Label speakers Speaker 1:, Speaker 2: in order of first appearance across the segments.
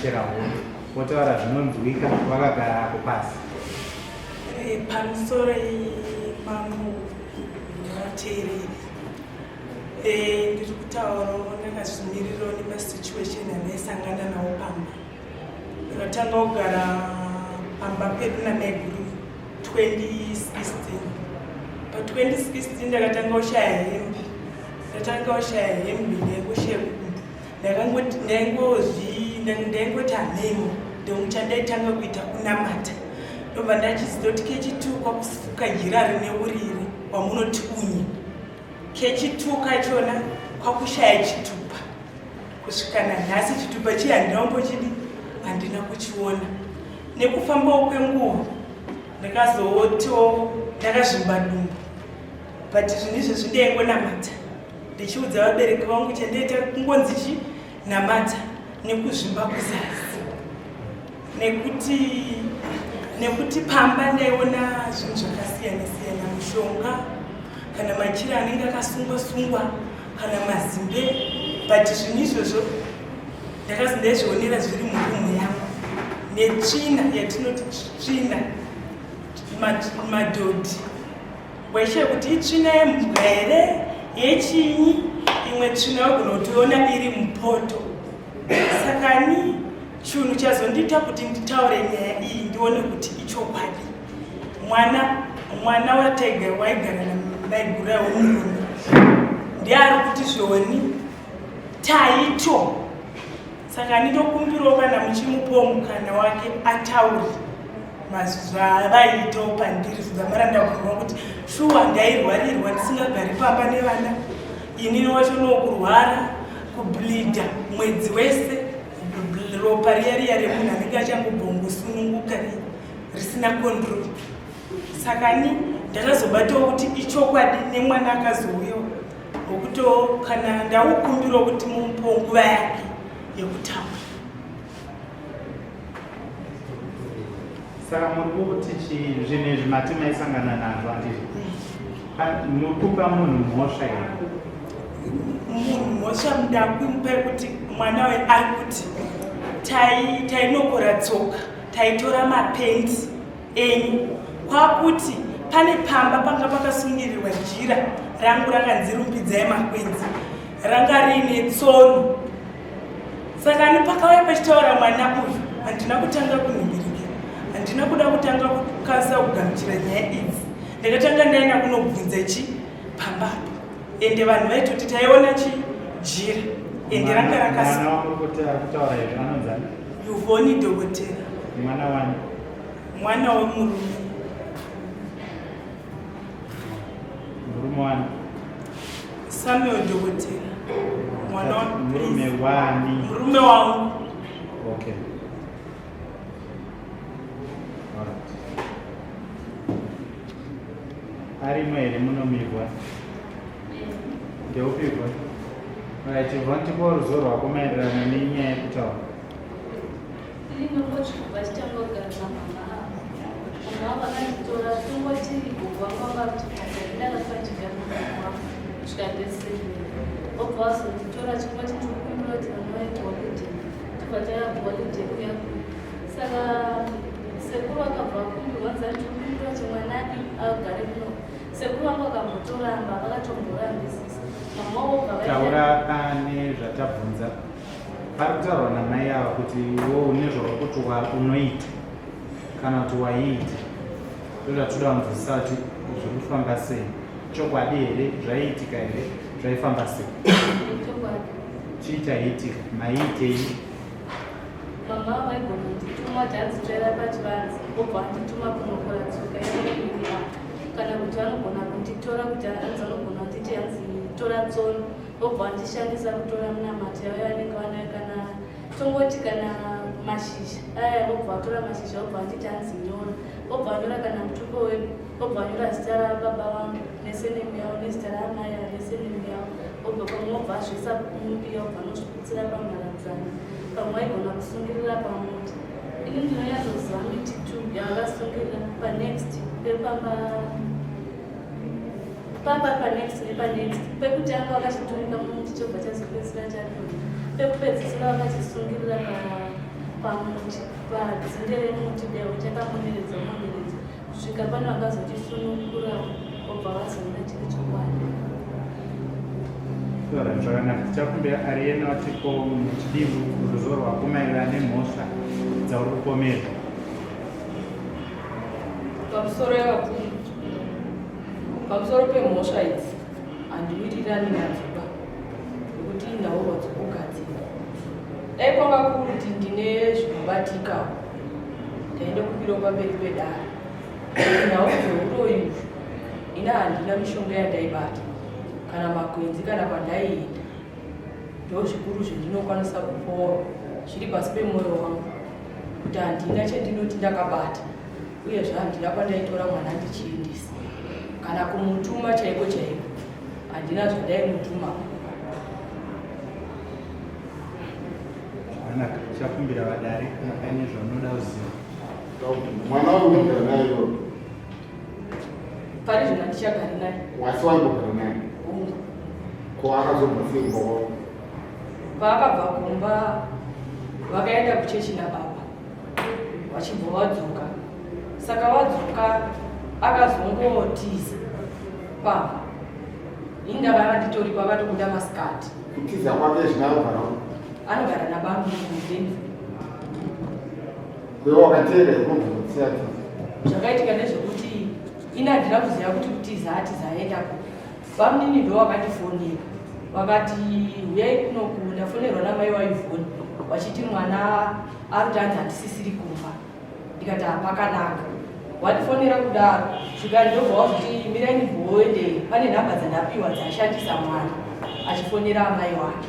Speaker 1: vanochera hove votaura zvinonzwika vakagara apo pasi.
Speaker 2: Eh, pamusoro mambo nevateereri eh, ndiri kutaurawo ndakazvimirirawo nemasituation andaisangana nawo pamba. Ndakatanga kugara pamba pedu namaiguru 2016. Pa 2016 ndakatanga kushaya hembe. Ndatanga kushaya hembe ndaingoshaya ndakangoti ndaingozvi ndaingoti hameno ndomuchandaitanga kuita kunamata ndobva ndachiziva kuti kechitu kwakusuka jira rine uriri wamunoti unyi kechitu kachona kwakushaya chitupa kusvika nanhasi chitupa chiye handina kumbochidi handina kuchiona nekufambawo kwenguva ndakazotiwo ndakazvimba dumbu but zvinhu izvezvi ndaingonamata ndichiudza vabereki vangu chandaita kungonzi chi namata nekuzvimba kuzasi nekuti nekuti pamba ndaiona zvinhu zvakasiyana siyana mushonga kana machira anenge akasungwa sungwa kana mazimbe but zvinhu izvozvo ndakazi ndaizvionera zviri murumu yangu netsvina yatinoti tsvina madhodhi waishaya kuti itsvina yembwa here yechinyi imwe tsvina wagona kutoiona iri mupoto sakani Chunhu chazondiita kuti nditaure nyaya iyi ndione kuti ichokwadi. Mwana mwana watega waigara namaiguru wemurume ndiye ari kuti zvoni taito saka ndinokumbirawo kana muchimupawo mukana wake ataure mazvavaiitawo pandiri zvamara ndabvuma kuti shuwa ndairwarirwa ndisingagari pamba nevana inini wacho nokurwara kubleeda mwedzi wese ropa riya riya remunhu anenge achangobongosununguka risina control saka ni ndakazobatawo kuti ichokwadi nemwana akazouyawo wekuto kana ndaukumbirawo kuti mumupewo nguva yake yekutaura.
Speaker 1: Saka muri kuti chii zvinhu izvi mati maisangana nazvo handizvo? Muri kupa munhu mhosva here?
Speaker 2: Munhu mhosva ndakuimupa yekuti mwana uyu ari kuti tainokora tsoka taitora mapendi enyu kwakuti pane pamba panga pakasungirirwa jira rangu rakanzi rumbidzai makwenzi ranga riine tsono Saka ani pakauya pachitaura mwana uyu handina kutanga kunhingirikira, handina kuda kutanga kukasira kugamuchira nyaya idzi. Ndakatanga ndaenda kunobvunza chi pamba apo, ende vanhu vaitoti taiona chi jira ende ranga rakasi.
Speaker 1: Mwana wamuri kutaura izvi anonzani?
Speaker 2: Yuvoni Dhokotera.
Speaker 1: Mwana wani?
Speaker 2: Mwana wemurume.
Speaker 1: Murume wani?
Speaker 2: Samuel Dhokotera. Mwana wa
Speaker 1: murume wani?
Speaker 2: Murume wangu.
Speaker 1: Okay. Alright. Arimo here munomigwa? Ndeupi Yvonne? Alright, Yvonne tipo ruzivo rwako maererano nenyaya yekutaura.
Speaker 3: Ini ndongoti kubva tichangogara namama ava. Mama vakanditora tongoti gogo vangu vanga vakuti ndakafa ndichigara namama vangu kusvika ndeseveni. Vobva vazonditora chingoti ndikukumbira kuti vana vaende holiday. Tobva taya kuholiday kuya kuya. Saka sekuru vakabva vakumbirwa nzi andikukumbira kuti mwana agare kuno. Sekuru vangu vakambotoramba vakatomborambisisa. Mama vobva vaenda.
Speaker 1: Taura pane zvatabvunza. Pari kutaurwa namai ava kuti iwe une zvauri kuti unoita kana kuti waiita. Ndozvatoda kunzwisisa kuti zviri kufamba sei. Chokwadi here zvaiitika here zvaifamba sei?
Speaker 3: Chokwadi.
Speaker 1: Chii chaiitika? Maiitei?
Speaker 3: Mama vaigona kundituma kuti hanzi tsvaira pachivanze vobva vandituma kunokora tsoka yavaiviri ava kana kuti vanogona kunditora kuti hanzi vanogona kunditi hanzi tora tsono vobva vandishandisa kutora minamato yavo yavanenge vanayo kana tongoti kana mashizha aya vobva vatora mashizha vobva vanditi hanzi nyora vobva vanyora kana mutupo wedu vobva vanyora zita rababa vangu nesenemu yavo nezita raamai ava nesenemu yavo vobva pamwe vobva vazviisa mumbiya vobva vanozviputsira pamharadzano pamwe vaigona kusungirira pamuti ini ndinonyatsoziva miti two yavakasungirira panext pepamba papa panext nepanext pekutanga vakachiturika mumuti chobva chazopedzisira chadonha pekupedzisira vakachisungirira pamuti padzinde remuti dehwe chakamoneredza moneredza kusvika pane vakazotisunungura vobva vazoona chiri chokwadi.
Speaker 1: Taura zvakanaka. Tichakumbira Ariena vatipo muchidimbu ruzivo rwako maererano nemhosva dzauri kupomerwa.
Speaker 4: Pamusoro yevakuru, pamusoro pemhosva idzi handiwirirani nadzo ba nekuti inhaurwa dzokugadzira. Dai kwanga kuri kuti ndine zvinobatikawo ndaindokumbirawo pamberi pedare. Nhau dzeuroyi uhwu ini handina mishonga yandaibata kana makwenzi kana kwandaienda ndozvikuru zvendinokwanisa kupora zviri pasi pemwoyo wangu kuti handina chendinoti ndakabata uyezve handina kwandaitora mwana ndichiendesa kana kumutuma chaiko chaiko handina zvandaimutuma.
Speaker 1: Zvakanaka, tichakumbira vadare kana paine zvaunoda kuziva.
Speaker 5: Mwana uyu unogara naye iwewe?
Speaker 4: Pari zvino handichagari naye.
Speaker 5: Wasi waimbogara naye?
Speaker 4: Hongu.
Speaker 5: Ko akazobva sei kumba kwako?
Speaker 4: Paakabva kumba vakaenda kuchechi nababa vachibva vadzoka. Saka vadzoka akazongotiza pamba. Ini ndakanga nditoripo akatobuda masikati.
Speaker 5: Kutiza kwake zvino anogara
Speaker 4: Anogara nabamukuru.
Speaker 5: Iwe wakateera here kubva kutsiya tiza?
Speaker 4: Zvakaitika ndezvekuti ini handina kuziva kuti kutiza atiza aenda kupi. Bamunini ndo wakandifonera vakati huyai kunoku ndafonerwa namai waYvonne vachiti mwana ari kuti hanzi handisisiri kumba. Ndikati hapakanaka. Wandifonera kudaro svika ndobva wazoti mirai ndimboende pane nhamba dzandapiwa dzashandisa mwana achifonera amai wake.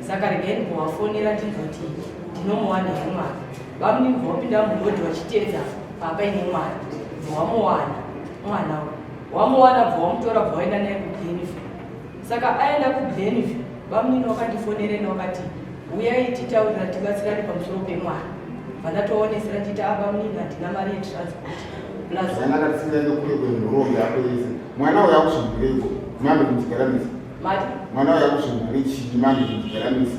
Speaker 4: Saka regai ndimbovafonera ndinzoti ndinomuwana here mwana. Bamunini bva wapinda murodhi vachiteedza papaine mwana bva wamuwana mwana uyu. Wamuwana bva wamutora bva waenda naye kuGlenview. Saka aenda kuGlenview bamunini wakandifonereni wakati huyai titaurira tibatsirane pamusoro pemwana. Bva ndatoonesera nditi ah bamunini handina mari yetransport. Plus
Speaker 5: Zvakanaka tisingaende kure kwenhoroondo yako yese. Mwana uyu akusvimbireiko? Manje kundigaramisa.
Speaker 4: Mati?
Speaker 5: Mwana uyu akusvimbire chii manje kundigaramisa?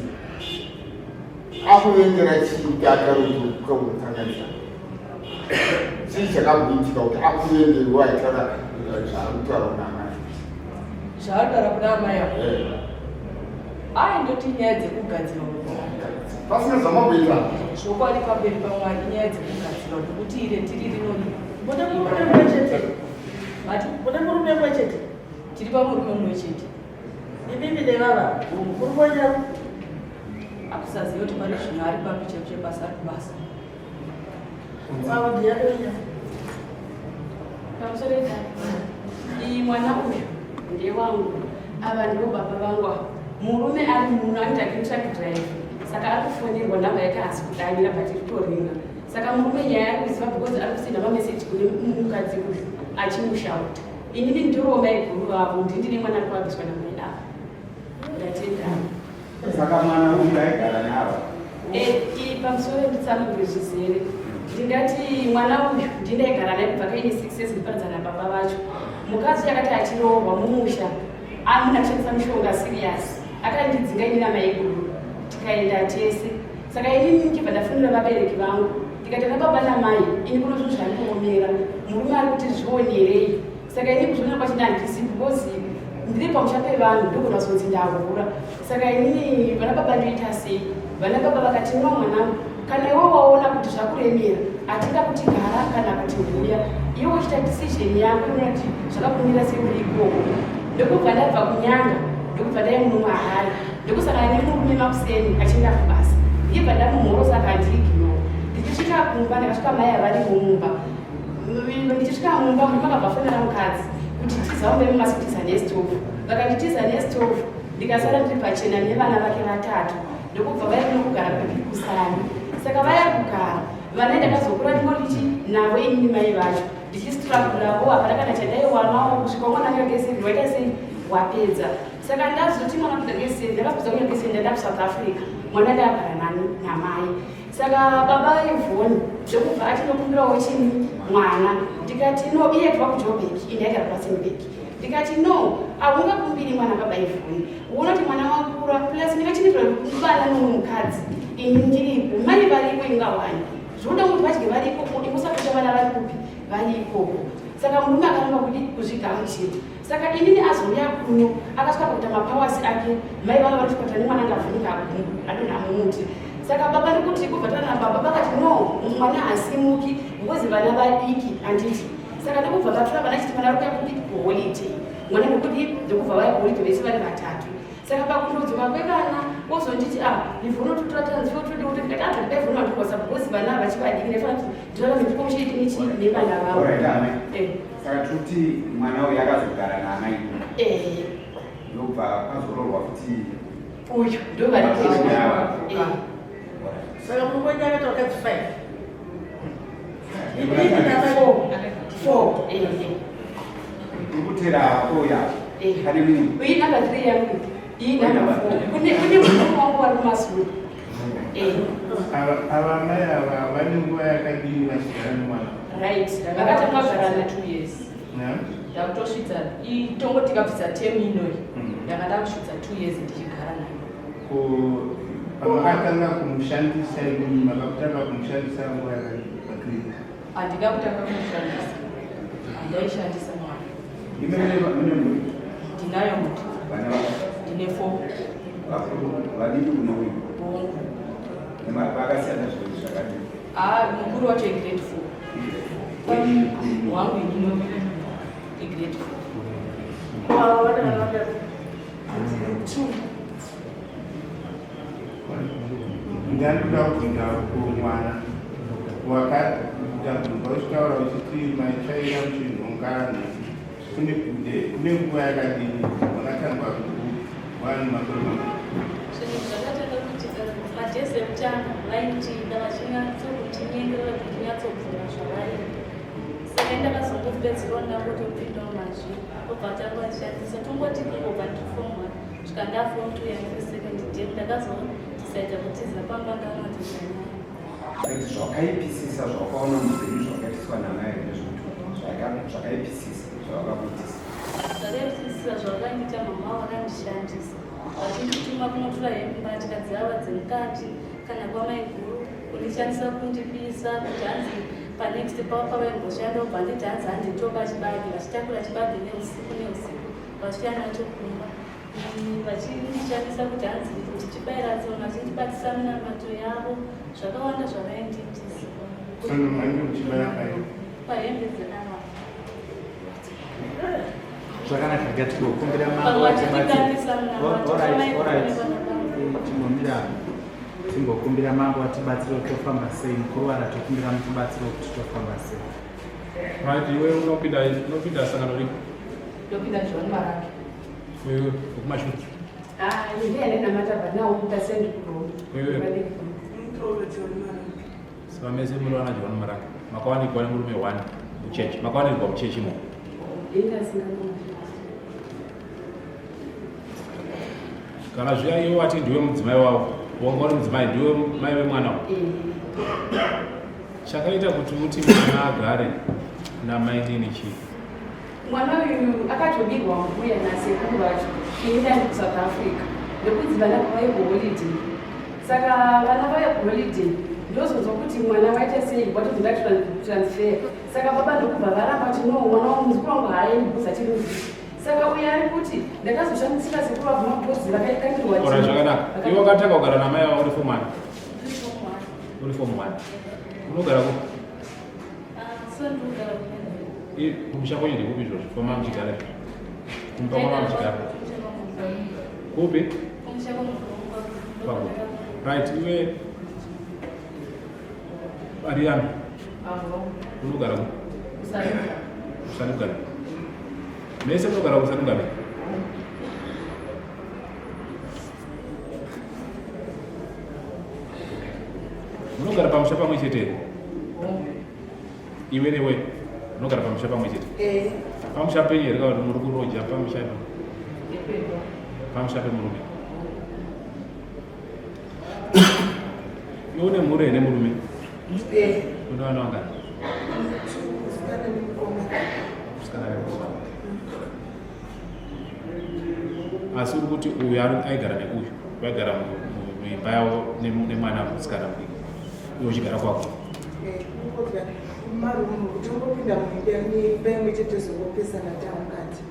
Speaker 5: Akuvengera chii kuti atare kuti kukanganisa? Chii chakamboitika kuti akuvengere waitaura zvaari kutaura kuna amai?
Speaker 4: Zvaari kutaura kuna amai avo? Ai ndoti nyaya dzekugadzirwa.
Speaker 5: Pasina zvamamboita.
Speaker 4: Zvokwadi pamberi paMwari inyaya dzekugadzirwa nekuti ire tiri rinori.
Speaker 2: Mune murume mumwe chete.
Speaker 4: Mati?
Speaker 2: Mune murume mumwe chete.
Speaker 4: Tiri pamurume mumwe chete.
Speaker 2: Imimi nevava. Murume wenyu ari
Speaker 4: Akusaziva kuti pari zvino ari papi chaipo chebasa ari kubasa.
Speaker 2: Wavo ndiyadonya.
Speaker 3: Pamusoro idare. Iyi mwana uyu ndewangu. Ava ndivo baba vangu ava. Murume ari muno anoita truck drive. Saka ari kufonerwa nhamba yake haasi kudaira but iri kutoringa. Saka murume nyaya ari kuziva because ari kusenda mameseji kune mukadzi uyu achimushauta. Inini ndiriwo maiguru vavo ndini ndine mwana ari kuabviswa namai ava. Ndatenda.
Speaker 5: Saka mwana uyu aigara navo?
Speaker 3: Pamusoro nditsanangure zvizere. Ndingati mwana uyu ndindaigara naye kubva kaine 6 years ndiparadzana nababa vacho. Mukadzi akati achiroorwa mumusha amuna kushandisa mishonga serious. Akandidzinga ini namaiguru tikaenda tese. Saka inini ndibva ndafonera vabereki vangu ndikati ana baba namai ini kuno zvinhu zvandiomera murume ari kuti zvionerei. Saka ini kuzviona kwacho ndandisi because ndiri pamusha pevanhu ndogona kuzonzi ndahura. Saka inini vana baba ndoita sei? Vana baba vakati no mwanangu, kana iwe waona kuti zvakuremera hatinga kuti gara kana kuti huya, iwe uchiita decision yako unoona kuti zvakakumira sei uri ikoko. Ndokubva ndabva kunyanga ndokubva ndaya muno muHarare ndokusangana nemurume makuseni achienda kubasa ndibva ndamumhorosa akandiignore. Ndichisvika kumba ndakasvika mai avarimo mumba. Ndichisvika mumba murume akabva afonera mukadzi kuti tiza umbe mumasitiza nestove. Vakanditiza nestove ndikasara ndiri pachena nevana vake vatatu ndokubva vaya kunokugara kwepikusani. Saka vaya kugara vana ndakazokura ndingorichi navo inini mai vacho ndichistrugulawo hapana kana chandaiwanawo kusvika mwana kuyageseri waita sei wapedza. Saka ndazoti mwana kuyageseri ndakapedza kuyageseri ndaenda kuSouth Africa mwana ndagara nani namai. Saka baba Yvonne ndokubva atinokumbirawo chini mwana ndikati no iye kubva kuJoburg ini aigara kuRustenburg ndikati no haungakumbiri mwana baba Yvonne uona kuti mwana wakura plus ndingachinitora kubana nomwe mukadzi.
Speaker 6: Ini ndiripo, mai variko inga wani. Zvinoda kuti vadye vari ikoko, imusapota vana vari kupi? Vari ikoko. Saka murume akaramba kudi kuzvigamuchira. Saka inini azouya kuno akasvika pakuita mapawasi ake, mai vanga vari kuchipatara nemwana angavhunika adonha mumuti. Saka baba ndikuti kubva tana baba vakati no, mwana hasimuki because vana vadiki handiti. Saka ndokubva vatora vana chiti mwana ari kuya kupi kuholiday. Mwana ndokudi ndokubva vaya kuholiday vese vari vatatu. Saka pakundodzoka kwevana wozonditi ah Ivhu unototora transfer otode kuti ndikati ah ndadai vhunu andikosa because vana havachivadiki ndaifanira kuti ndirarame ndikomuchete nechi nevana vavo.
Speaker 7: Alright, amai.
Speaker 6: Eh.
Speaker 7: Saka tiri mwana uyu akazogara naamai.
Speaker 6: Eh.
Speaker 7: Ndobva azoroorwa futi
Speaker 6: uyu ndo vari
Speaker 7: kuita.
Speaker 6: Eh.
Speaker 8: Saka murume wenyu akaita vakadzi 5.
Speaker 6: Four. Eh.
Speaker 7: Ndikutera uya.
Speaker 6: Eh.
Speaker 7: Pane munhu.
Speaker 6: Uyi number 3 yangu. Iyi number 4. Kune kune murume wangu wari kumasure. Eh.
Speaker 9: Ava ava mai ava vane nguva yakadini vachigara nemwana?
Speaker 6: Right. Vakatanga kugarana
Speaker 4: 2 years.
Speaker 9: Yeah?
Speaker 4: Ndakutosvitsa itongo tikabvisa term inoyi. Ndanga ndakusvitsa 2 years ndichigara naye.
Speaker 9: Ko pamakatanga kumushandisa imimi makatanga kumushandisa nguva yakadini?
Speaker 4: Handina kutanga kumushandisa. Handaishandisa mwana.
Speaker 7: Imi mune mhuri?
Speaker 4: Ndinayo mhuri.
Speaker 7: Vana vako?
Speaker 4: Ndine 4.
Speaker 7: Vakuru vadiki kuno uyu?
Speaker 4: Bongo.
Speaker 7: Vakasiyana zvinhu zvakadini?
Speaker 4: Ah, mukuru wacho igrade 4. Wangu inini igrade 4.
Speaker 8: Ava vane vana vangani? 2.
Speaker 9: Ndandoda kubvunza kumwana wakandabvunza uchitaura uchiti maitsvaira muchinhonga kune kune nguva yakadini makatangwa wani makore mangani?
Speaker 3: Zvinhu zvakatanga kuitika madhesi ekutanga vaindida vachinyatsokundinyengerera kuti ndinyatsobvuma zvavaida. Saka ndakazongopedzisira ndangotopindawo mazviri obva atanga achishandisa tongoti kungobva ndiri form one svika ndaform two yangu second term ndakazodecidea kutiza pamba ndaona kuti zvanyanya.
Speaker 7: Kuti zvakaipisisa zvawakaona muupenyu zvawakaitiswa namai ndezvekuti zvakaipisisa zvawakakuitisa.
Speaker 3: Zvakaipisisa zvavakandiita mama vakandishandisa vachindituma kunotora hembe mbatya dzava dzemukati kana kwamaiguru kundishandisa kundibisa kuti hanzi panext pavo pavaimboshanda ubva nditi hanzi handitoka chibage vachitakura chibage neusiku neusiku vachiuya nacho kumba vachindishandisa kuti hanzi ndichibayira tsono vachindibatisa minamato yavo zvakawanda zvavaindiitisa.
Speaker 9: Tsono mange muchibaya pai?
Speaker 3: Pahembe dzeava.
Speaker 1: Zvakanaka ngatigokumbira mambo
Speaker 3: Pamwe
Speaker 1: atibatsire.
Speaker 3: vachindikandisa munamato
Speaker 1: Alright,
Speaker 3: kwamaiguru
Speaker 1: alright.
Speaker 3: nevana vangu.
Speaker 1: Timbomira timbokumbira mambo atibatsire kuti tofamba sei mukuru wara tokumbira mutibatsire kuti tofamba sei.
Speaker 10: Right, iwe unopinda unopinda sangano ripi?
Speaker 4: Ndopinda John Maraki.
Speaker 10: Iwe wekumashure.
Speaker 6: Ah, ndiye anenamata but now percent kuno.
Speaker 10: Iwe. Saka mese muri vana John Maraki. Makawanikwa nemurume one muchechi. Makawanikwa muchechi imo. Kana zviya iwe wati ndiwe mudzimai wavo, wanga uri mudzimai ndiwe mai vemwana wavo. Chakaita kuti uti mwana agare namainini chii?
Speaker 6: Mwana uyu akatobirwa mbuya nasekuru vacho ini ndandi kuSouth Africa ndokunzi vana vauye kuholiday. Saka vana vauya kuholiday ndozonzwa kuti mwana waita sei watoti ndatransfer. Saka baba ndokubva varamba kuti no mwana wangu muzukuru wangu haaendi because achiri mudiki. Saka uyu ari kuti ndakazoshamisika sekuru vabvuma because vakaikandirwa
Speaker 10: Ora zvakanaka. Iwe wakatanga kugara namai vavo uri form 1. Uri form 1. Unogara kupi?
Speaker 3: Ah, so ndinogara kupi?
Speaker 10: Kumusha kwenyu ndekupi izvozvo? Kwamama muchigara izvozvo? Kumba kwamama muchigara. Kupi?
Speaker 3: Kumusha
Speaker 10: Kwako. Right, iwe Ariana. Unogara kupi?
Speaker 4: Kusanuka.
Speaker 10: Kusanuka. Mese munogara kusanuka. Munogara pamusha pamwe chete here? Iwe newe munogara pamusha pamwe chete?
Speaker 8: Eh.
Speaker 10: Pamusha penyu here kana kuti muri kuroja pamusha pamusha pemurume? Iwe une mhuri here murume?
Speaker 8: Eh.
Speaker 10: Une vana vangani?
Speaker 8: Musikana nemukomana.
Speaker 10: Musikana nemukomana. Asi uri kuti uyu aigara neuyu, vaigara Muimba yavo nemwana musikana mudiki iwe uchigara kwako.
Speaker 8: Eh, kumarumu kuti ungopinda muimba imwe chete zongopesana tamukati.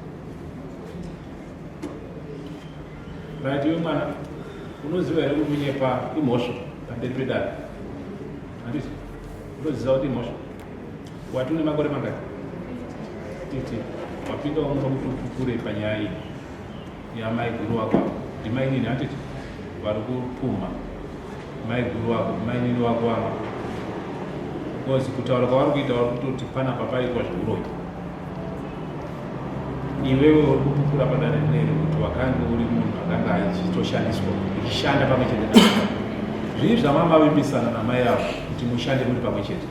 Speaker 10: Right, iwe mwana unoziva here kuti kunyepa imhosva pamberi pedare? Handiti unoziva kuti imhosva? Wati une makore mangani? 15. Wapinda wamuka kuti upupure panyaya iyi yamaiguru wako ndimainini handiti vari kupumha maiguru wako mainini wako wanga because kutaura kwavari kuita vari kutoti panapa paitwa zveuroyi iwewe uri kupupura padare rineri kuti wakange uri munhu akanga achitoshandiswa uchishanda pamwe chete na zvii zvamamavimbisana namai avo kuti mushande muri pamwe chete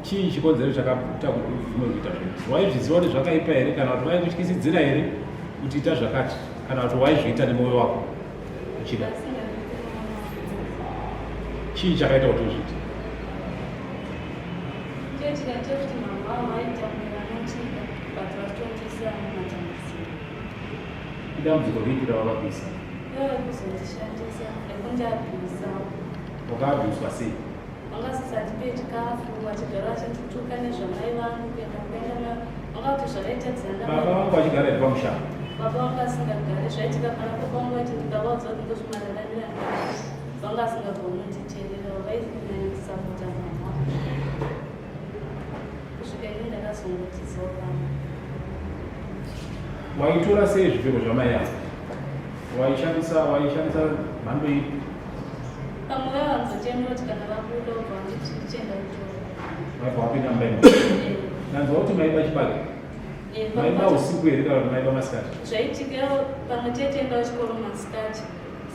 Speaker 10: Chii chikonzero chakaita kuti ubvume kuita zvinhu? Waizviziva kuti zvakaipa here kana kuti vaikutyisidzira here kuti ita zvakati kana kuti waizviita nemwoyo wako uchida? Chii chakaita kuti uzviite? Idambudziko ripi ravakakuisa? Wakaabviswa sei?
Speaker 3: Vanga vasisatipe chikafu vachigara vachitituka nezvamai vangu kuenda kuenda na vanga kuti zvakaita dzanda.
Speaker 10: Baba vangu vachigara here pamusha?
Speaker 3: Baba vangu asingagari zvaitika pana baba vangu vaiti ndikavaudza kuti ndozvimararamira vanga asingagoni kunditeerera vainyanya kusapota mama kusvika ini ndakazongotizawo pano.
Speaker 10: Waitora sei zvipfeko zvamai avo? Waishandisa waishandisa mhando ipi?
Speaker 3: Pamwe vaiwanzochema kuti kana vabuda ubva wanditi ndichienda kutora.
Speaker 10: Vaibva wapinda mumba imomo. Ndanzwa kuti maiba chibage. Maiba usiku here kana kuti maiba masikati?
Speaker 3: Zvaitika pamwe taiendawo chikoro masikati.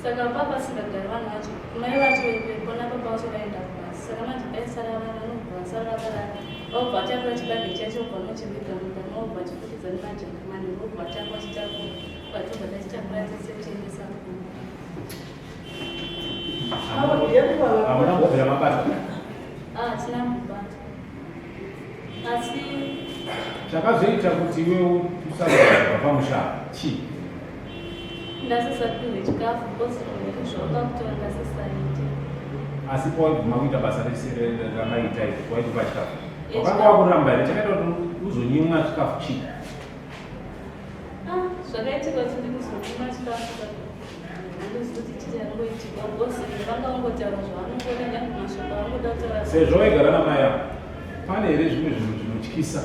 Speaker 3: Saka papa pasingagari vanhu vacho, mai vacho vepo napapa vacho vaenda kubasa. Saka manje paisara vana vanobva vasara vakarara. Vobva vatakura chibage chacho vobva vanochiviga mumba mavo vobva vachifukidza nemajaka manheru vobva vatanga vachitakura. Vatobva tachitakura tese tichiendesa kumba.
Speaker 10: Hamuna kubvira mabata?
Speaker 3: Ah, hatina kubata. Asi
Speaker 10: chakazoita kuti iwe usabva pamusha chii?
Speaker 3: Ndasisapihwe chikafu because zvauda kutora ndasisaite.
Speaker 10: Asi pawaiguma kuita basa rese ramaita iri waikupa chikafu. Wakanga wakuramba here chakaita kuti uzonyimwa chikafu chii?
Speaker 3: Ah, zvakaitika kuti ndikuzonyimwa chikafu
Speaker 10: Sezvo waigara namai ako, pane here zvimwe zvinhu zvinotyisa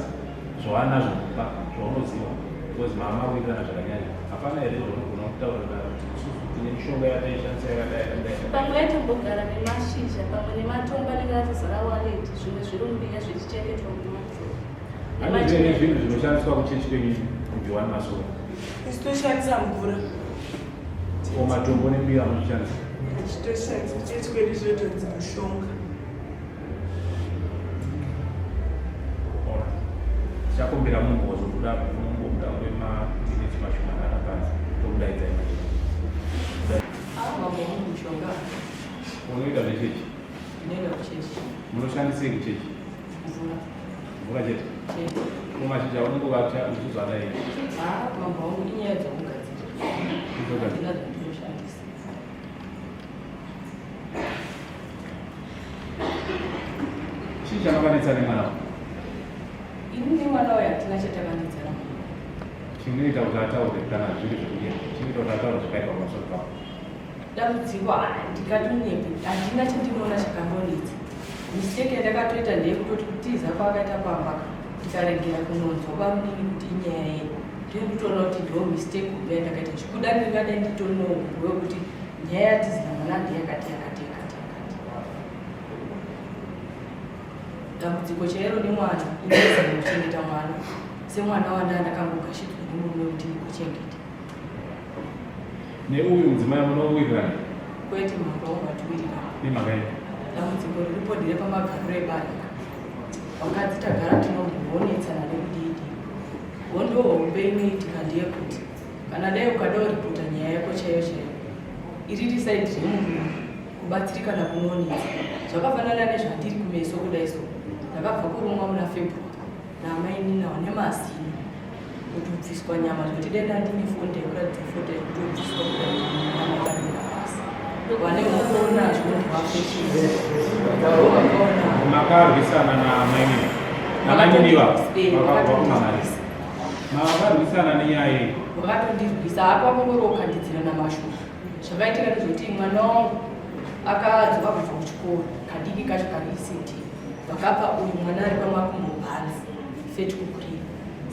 Speaker 10: zvawanazvo mumba zvaunoziva? Because mama wirirana zvakanyanya, hapana here zvaunogona kutaurira kuti isusu tine mishonga yataishandisa yakadai yakadai?
Speaker 3: Pamwe vaitombogara nemashizha pamwe nematombo anenge atozara wallet, zvimwe zviri mumbiya zvichichengetwa mumadzi.
Speaker 10: Pane here zvinhu zvinoshandiswa kuchechi kwenyu kuJohani Masowe?
Speaker 2: Isu toshandisa mvura.
Speaker 10: Ko matombo nembiya munoshandisa?
Speaker 2: Tichitoshandisa kuchechi kwedu zvinotonzi mushonga.
Speaker 10: Tichakumbira munhu wazobuda mungobuda kwemaminitsi mashomanana panze tokudaidzai manje.
Speaker 4: Mambo wangu mushonga.
Speaker 10: Unoita zvechechi?
Speaker 4: Ndinoenda kuchechi.
Speaker 10: Munoshandisei kuchechi?
Speaker 4: Mvura.
Speaker 10: Mvura chete?
Speaker 4: Chete.
Speaker 10: Ko mashizha unongovata uchizvada here?
Speaker 4: Ah, mambo wangu inyaya dzokugadzira. Handina zvandinoshandisa.
Speaker 10: Chii chamakanetsa nemwana wako?
Speaker 4: Ini nemwana uyu hatina chatakanetsana.
Speaker 10: Chinoita kuti ataure kana zviri zvekudya. Chinoita kuti ataure zvakaipa pamusoro pako.
Speaker 4: Dambudziko handingatonyepi, handina chandinoona chakambonetsa. Mistake yandakatoita ndeyekutoti kutiza kwaakaita pamba ndikaregera kunonzwa bamunini kuti inyaya yei. Ndinotoona kuti ndo mistake hombe yandakaita. Chikuda ndingadai nditori neumbo wekuti nyaya yatizira mwana ndeyakati yakati yakati yakati. Dambudziko chairo nemwana inozama kuchengeta mwana semwana wanda ndakangogashidzwa nemurume kuti ndikuchengete.
Speaker 10: Neuyu mudzimai munowirirana?
Speaker 4: Kwete mambo wangu hatiwirirani.
Speaker 10: Nemhaka yei?
Speaker 4: Dambudziko riripo ndere pamagariro ebarika. Vakadzi tagara tinombonetsana nekudii. Hondo hombe inoitika ndeyekuti kana dai ukada kuripota nyaya yako chaiyo chaiyo iriri saidi remurume kubatsirikana kunonetsa. Zvakafanana nezvandiri kumeso kudai so. Ndakabva kurumwa muna February naamainini ava nemazino. Kutobviswa nyama zvekuti dai ndandine foni ndaikuratidza foto yekutobviswa kudai nyama ikadonha pasi. Vane huona zvinonzwa
Speaker 10: Makarwisana namainini, namainini ivavo vakumangarisa, makarwisana nenyaya yei?
Speaker 4: Vakatondirwisa hako, vakongorokandidzirana mashoko. Zvakaitika ndezvekuti mwana wangu akadzoka kubva kuchikoro, kadiki kacho kari ECD, vakapa uyu mwana ari pamakumbo bhanzi fetikukurira.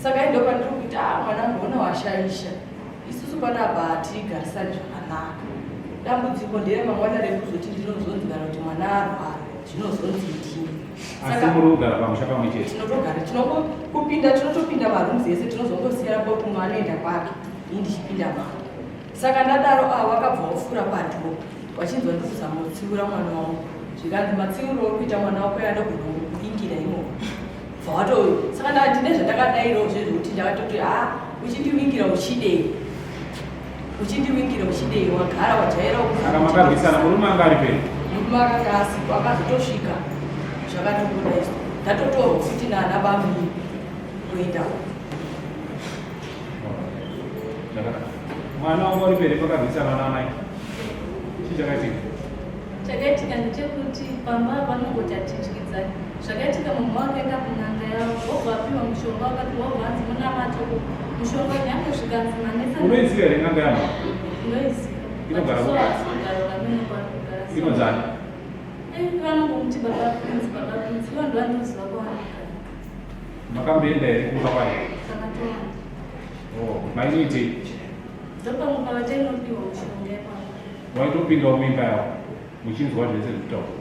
Speaker 4: Saka ndo pandiri kuita, ah, mwanangu ona washaisha, isusu panapa hatigarisani zvakanaka. Dambudziko ndere mangwana rekuzoti ndinozonzi kana kuti mwana arwara zvinozonzi ndini.
Speaker 10: Asi muri kugara pamusha pamwe chete?
Speaker 4: Tinotogara, tinongokupinda, tinotopinda marooms ese, tinozongosiyana kuti umwe anoenda kwake, ini ndichipinda mangu. Saka ndadaro ava vakabva vafura padhoo vachinzwa ndikuzama kutsiura mwana wangu, zvikanzi matsiuriro uri kuita mwana wako yandogona kukuvingira imomo. Bva saka ndine zvandakadairawo zvezvekuti ndakatoti ha, uchindivingira uchidei, uchindivingira uchidei, wagara wajaira.
Speaker 10: Saka makarwisana, murume anga ari pei?
Speaker 4: Murume akanga asipo, akazotosvika zvakatobudaiswa, ndatotorwa futi nana bamii kuenda.
Speaker 10: Zvakanaka. Mwana wanga uri peri pakarwisana naamai, chii chakaitika?
Speaker 3: Chakaitika ndechekuti pamba vanongoti hatidyidzani. Zvakaitika, mumwe wakaenda kun'anga yavo, wobva apiwa mushonga, wakati wobva anzi munamato uku mushonga, nyange zvikanzi manetsa.
Speaker 10: Unoiziva here n'anga yama?
Speaker 3: Unoiziva.
Speaker 10: Inogara kupi? Inonzani?
Speaker 3: Vanongomuti Baba Prince, Baba Prince. Ivo ndo vandoziva kwavanogara.
Speaker 10: Makamboenda here kumba kwayo?
Speaker 3: Takatowanda.
Speaker 10: Oh, mainoitei?
Speaker 3: Ndopamwe pavatainopiwa mushonga ipapo.
Speaker 10: Waitopindawo muimba yavo muchinzwa zvese zvekutaura?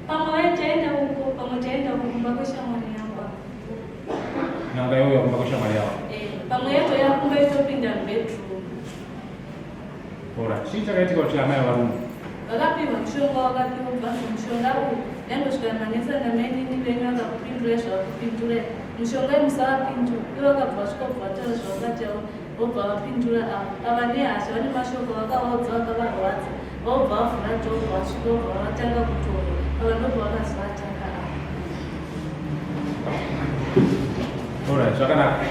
Speaker 3: Pamwe vaitaenda uko, pamwe taenda uko kumba kweshamwari yangu apa.
Speaker 10: N'anga yauya kumba kweshamwari yavo?
Speaker 3: Eh, pamwe yacho yakumba itopinda mubedroom.
Speaker 10: Ora, chii chakaitika kuti amai varume?
Speaker 3: Vakapiwa mushonga, wakapiwa kubvanzi mushonga uyu yangosvika manetsa namainini venyu akakupindurai zvavakupindurai, mushonga uyu musavapindura. Ivo vakabva vasvika kubva vataura zvavakataura, vobva vapindura ava ava nehasha, vane mashoko vakavaudza vakavarwadza, vobva vavhura door, vasvika vobva vatanga kutorwa. Ava ndobva vakazovataka ava.
Speaker 10: Alright, zvakanaka.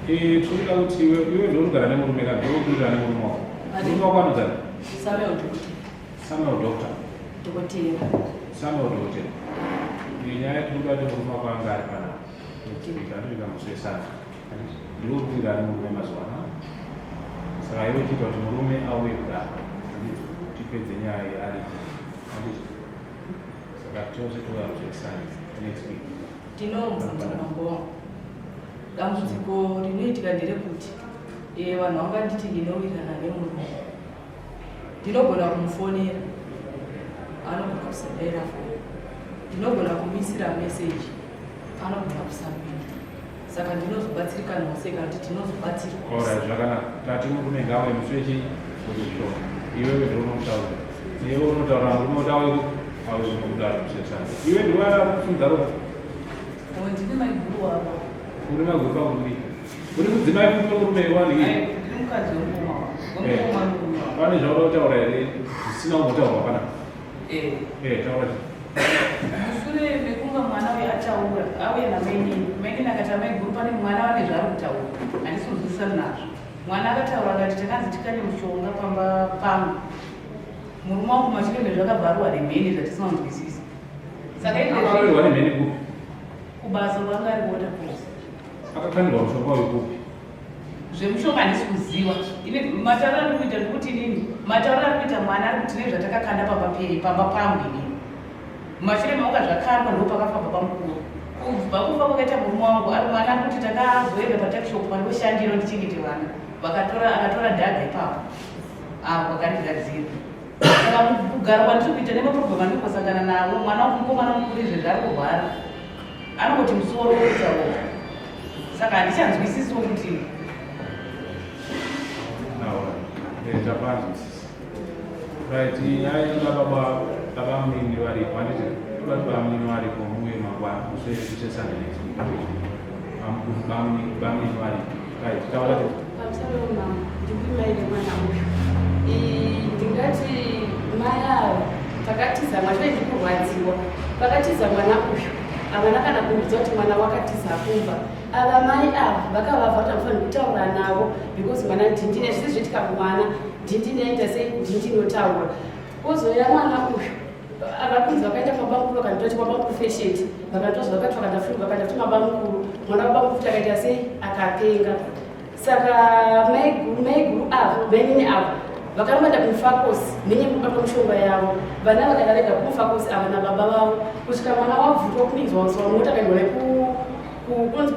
Speaker 10: Tiri kuda kuti iwe ndorugara nemurume kana ndorugara nemurume wako. Murume wako anonzani?
Speaker 4: Samuel Dokotera.
Speaker 10: Samuel Doctor.
Speaker 4: Dokotera.
Speaker 10: Samuel Dokotera. Nyaya yatiri kuda kuti murume wako anga ari panapa. Next week anoita musi weSunday. Ndiwe uri kuwirirana nemurume mazuva ano. Saka iwe chiita kuti murume auye kudaro. Handiti tipedze nyaya iyi aripo. Handiti. Saka tose touya musi weSunday next week.
Speaker 4: Ndinomubvunza mambo wangu, dambudziko rinoitika nderekuti vanhu vanganditi ndinowirirana nemurume, ndinogona kumufonera anogona kusadaira foni, ndinogona kumuisira meseji anogona kusapinda, saka ndinozobatsirikanawo sei kana kuti tinozobatsirwa?
Speaker 10: Alright, zvakanaka. Tati murume ngauye musi wechi wechishona. Iwewe ndiwe unotaura. Iwe unotaura murume kuti auye auye kunokudaro musi weSunday. Iwe ndiwe akusunza ropa.
Speaker 11: Ndine maiguru wavo.
Speaker 10: Uri maiguru pakudii? Uri mudzimai futi wemurume wani iyi?
Speaker 11: Ndiri mukadzi wemukoma wemukoma wemurume wavo.
Speaker 10: Pane zvauda kutaura here zvisina kumbotaurwa panapa?
Speaker 11: Eh.
Speaker 10: Eh, taura chii?
Speaker 11: Mushure mekunge mwana uyu ataura, auya namainini, mainini akati amaiguru pane mwana vane zvaari kutaura, handisi kunzwisisana nazvo. Mwana akataura akati takanzi tikane mushonga pamba pangu. Murume wangu mashure mezvakabvarwa nemheni zvatisina kunzwisisa. Saka izvezvi
Speaker 10: Akarohwa nemheni kupi?
Speaker 11: Kubasa kwanga ari water force.
Speaker 10: Akakandirwa mushonga uyu kupi?
Speaker 11: Zvemushonga handisi kuziva. Ini matauriro andiri kuita ndikuti inini matauriro ari kuita mwana ari kuti nezvatakakanda pamba pei pamba pangu inini. Mumashure mekunge zvakandwa ndipo pakafa baba mukuru. Kubva kufa kwakaita murume wangu ari mwana ari kuti takazoenda patakishop pandoshandira ndichengete vana. Vakatora akatora dhaga ipapo. Apo akarigadzira. Saka kugara kwandiri kuita nemaproblem andiri kusangana nawo, mwana wangu mukomana mukuru izvezvi ari kurwara. Anongoti musoro wokusaroka. Saka handichanzwisisiwo kuti
Speaker 10: Tapanzwisisa. Right, nyaya inoda baba baba munini varipo, handiti? Toda kuti baba munini varipo muuye mangwana musi weSunday next week. Baba munini varipo. Right, taura tete.
Speaker 6: Pamusoro mama, ndiri mai vemwana uyu. Ndingati mai ava pakatiza mwana, ndikurwadziwa pakatiza mwana uyu. Havana kana kundiudza kuti mwana wakatiza kumba. Ava mai ava vakavavha kuti hamufaniri kutaura navo because mwana ndindine zvese zvoitika kumwana ndindinoita sei ndindinotaura. Kozouya mwana uyu vakunzi vakaita mabamukuru vakanditora chimabamukuru fesheti vakanditora zvavakati vakandafunga vakanditora mabamukuru mwana wabamukuru futi akaita sei akapenga saka maiguru maiguru ava mainini ava vakaramba nda kumufakosi nenye kubatwa mishonga yavo vana vakaenda vega kumufakosi ava nababa vavo kusvika mwana wabvutwa kupinzwa mota akaendwa nekunonzi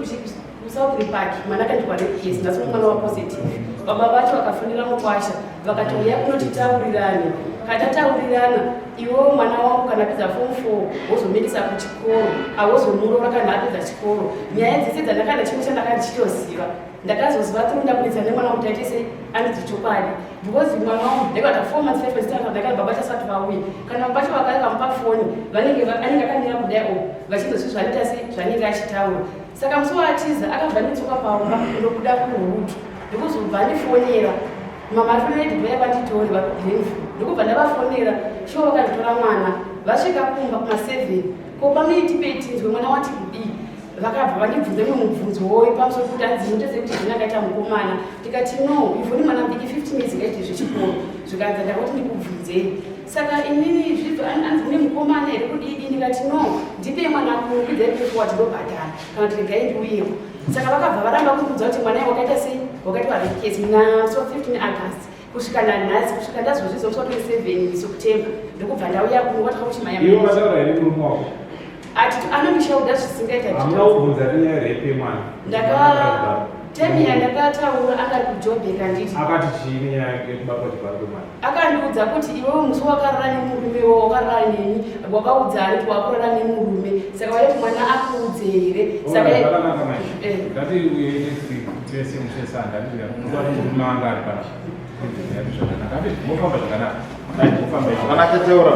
Speaker 6: kusouth park mwana akaendwa nekesi ndasona mwana wapositive baba vacho vakafonera mukwasha vakati uya kunotitaurirane katataurirana iwewo mwana wangu kana apedza form four wozomuendesa kuchikoro awozomuroora kana apedza chikoro nyaya dzese dzandakana chimwe chandaka ndichitoziva ndakazoziva through ndakunetsa nemwana kuti aite sei andidzi chokwadi because mwana wangu ndakata four months five months tanga ndakati baba chasati vauye kana baba cho vakauya kamupa foni vanenge anenge akamira kudai o vachizozvi zvanoita sei zvanenge achitaura saka musi waatiza akabva netsoka paumba kundobuda kuhutu ndokuzobva andifonera mama arifonera ndibva vanditore vari kuGlenview ndokubva ndavafonera shuwa vakanditora mwana vasvika kumba kuma7 ko pamene tipei tinzwe mwana wati kudii vakabva vandibvunza mumwe mubvunzo woyo pamusoro kuti hanzi muteze kuti zvino akaita mukomana ndikati no ivhoni mwana mudiki 15 years ngaite zvechikoro zvikanzi ndakati ndikubvunzei saka inini zvibva anzi mune mukomana here kudidi ndikati no ndipei mwana kukwidza ipefowati ndobhadhara kana kuti regai ndiuyewo saka vakabva varamba kundiudza kuti mwana wakaita sei wakaitwa rekesi muna so 15 August kusvika nanhasi kusvika ndazozvizo musi wa 27 September ndokubva ndauya kuno wataka kuti maya
Speaker 10: iwe wataura here murume wako
Speaker 6: ati anondishauda zvisingaita
Speaker 10: hamuna kubvunza nenyaya yerepi yemwana
Speaker 6: ndaka temi yandakataura anga ari kujobheka nditi
Speaker 10: akati chii nenyaya yekubatwa chibharo kwemwana
Speaker 6: Akandiudza kuti iwewe musi wakarara nemurume iwe wakarara neni wakaudza ani kuti wakurara nemurume saka waida kuti mwana akuudze here saka
Speaker 10: zvakanaka mai
Speaker 6: Eh.
Speaker 10: ngati uye next week tese musesanda ndikuti murume wanga ari pano zvakanaka mofamba zvakanaka mofamba
Speaker 5: Zvakanaka taura.